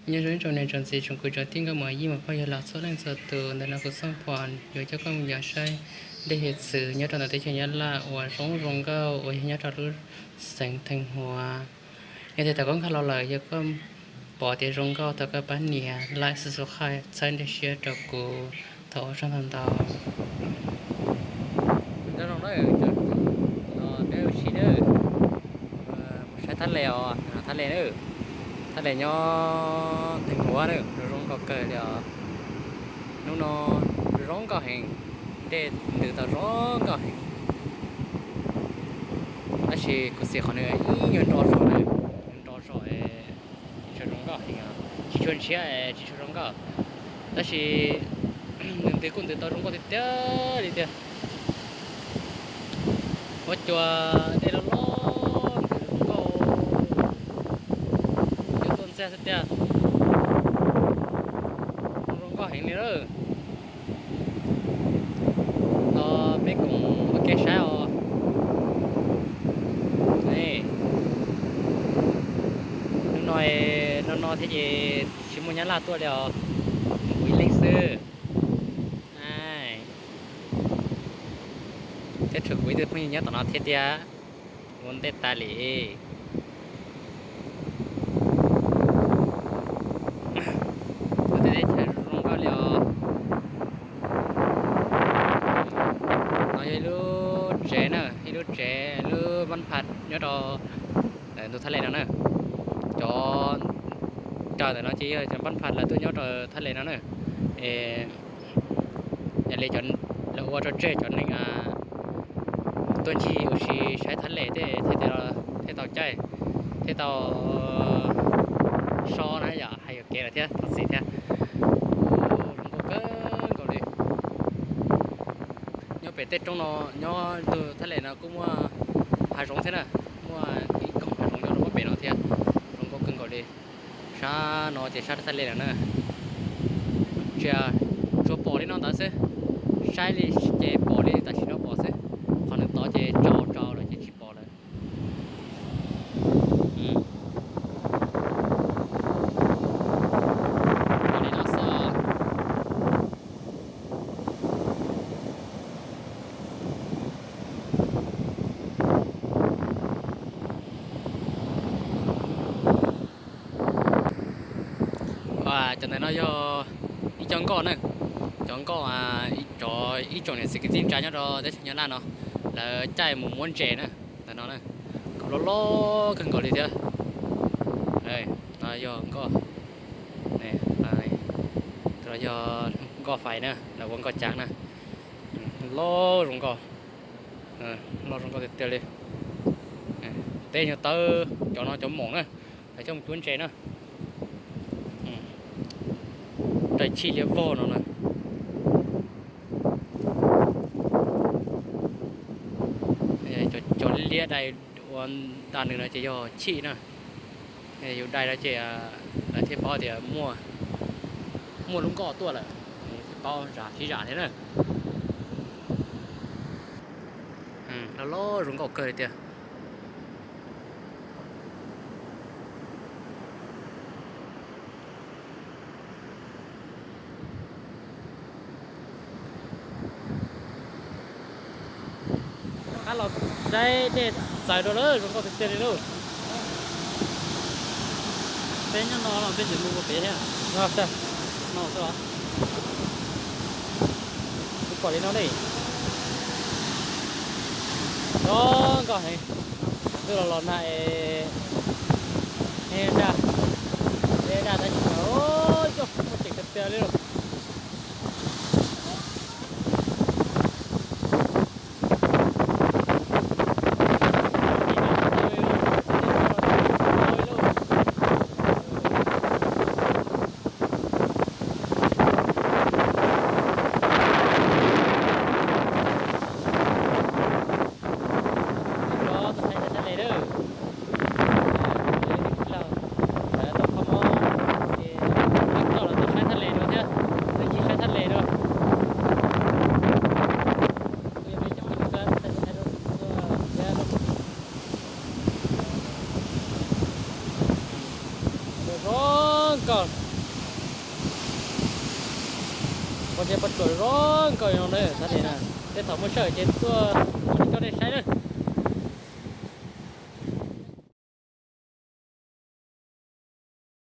Nyob zoo ib tsoom niam tsoom txiv tsoom kwv tsoom tij nkauj muam yij muam phooj ywg los txhua leej txhua tus, ntawm no kuv Xyooj Phom yuav coj koj mus yos saib dej hiav txwv nyob rau ntawm teb chaws Nyab Laj uas zoo zoo nkauj uas yog nyob rau lub xeev Theej Huav. Yog tias thaum koj nkag los lawm yog koj pom tias zoo nkauj tau koj pab nias like subscribe txhawb ntsej siab rau kuv thaum ua tsaug ntau ntau. Nyob zoo na, no peb ua si na, mus saib thaj les os, thaj les na, thaj les nyob Theej Huav na, zoo zoo nkauj kawg li os. Hnub no zoo nkauj heev, dej ntws tau zoo nkauj heev. Tab sis kuv xav qhov nws ib nyuag nro zog na, nro zog, tsis tshua zoo nkauj heev, tsis tshua ntshiab, tsis tshua zoo nkauj. Tab sis nws ntws kuj ntws tau zoo nkauj tiag tiag li tiag. Huab cua dej loj loj ntws zoo nkauj, cua tuaj ntxiag xwb tiag. Zoo nkauj heev li lawm. No peb koom ua ke saib os. Hnub no, no no thiab ces tsis muaj Nyab Laj tuaj li os, kuv ib leeg xwb. Thiab tshuav kuv ib tug phooj ywg nyob tom no thiab tiag, ua ntej tas li. Ua tej teb chaws zoo nkauj li os. No yog ib lub tsev na, ib lub tsev, lub npab phaj nyob rau ntug thaj les no na. Cov raws ntawm no ces yog cov npab phaj lawv tuaj nyob rau thaj les no na. Yog li cov lawv ua rau tseg cov neeg tuaj ncig ua si saib thaj les tej thiaj tau caij, thiaj tau so na yom, hais yuam kev lawm thiab thov txim thiab. Zoo nkauj kawg nkaus li. Nyob pem tej roob no, nyob ntug thaj les no kuj muaj hav zoov thiab na, muaj ib koog hav zoov nyob rau pem no thiab, zoo nkauj kawg nkaus li. Sab no ces sab thaj les no na, tsuas pom li no ntawd xwb, saib li ces pom li tam sim no pom xwb, qhov nws tod ces tsaus tsaus lawm ces tsis pom lawm. Pom li no xwb. Cov ntawm no yog ib co nkoj na, cov nkoj, cov ib tsoom niam txiv kwv tij neej tsa nyob rau teb chaws Nyab Laj no, lawv caij mus muab ntses na, ntawm no na, loj loj kawg nkaus li thiab. No yog nkoj, tus no yog nkoj fais na, lawv ua nkoj cav na, loj zoo nkauj, loj zoo nkauj tiag tiag li. Teb nyuag tawb, cov no cov moom na, lawv coj mus cuab ntses na. Daim chij liab vog no na. Cov liab dai ua nta nws no ces yog chij na. Yus dai no ces lawv thiaj paub tias muaj lub nkoj tuaj lawm, thiaj paub zam sib zam thiab na. Loj loj zoo nkauj kawg li tiag. Rov qab los saib dej txaws rau lawm, zoo nkauj tiag tiag li lauj. Peb nyob no los peb tseem mus ua pem thiab. No xwb os. Kuv pom li no ne. Zoo nkauj heev. Twb los los nag es, dej daj, dej daj tab sis mas, yog muaj ceem tiag tiag li lauj. Cov tuaj saib thaj le lawm, laug Nkaus, pov tsev pov tsuam zoo nkauj no na, xav tias tej thaum muaj sij hawm ces tuaj coj nej saib na.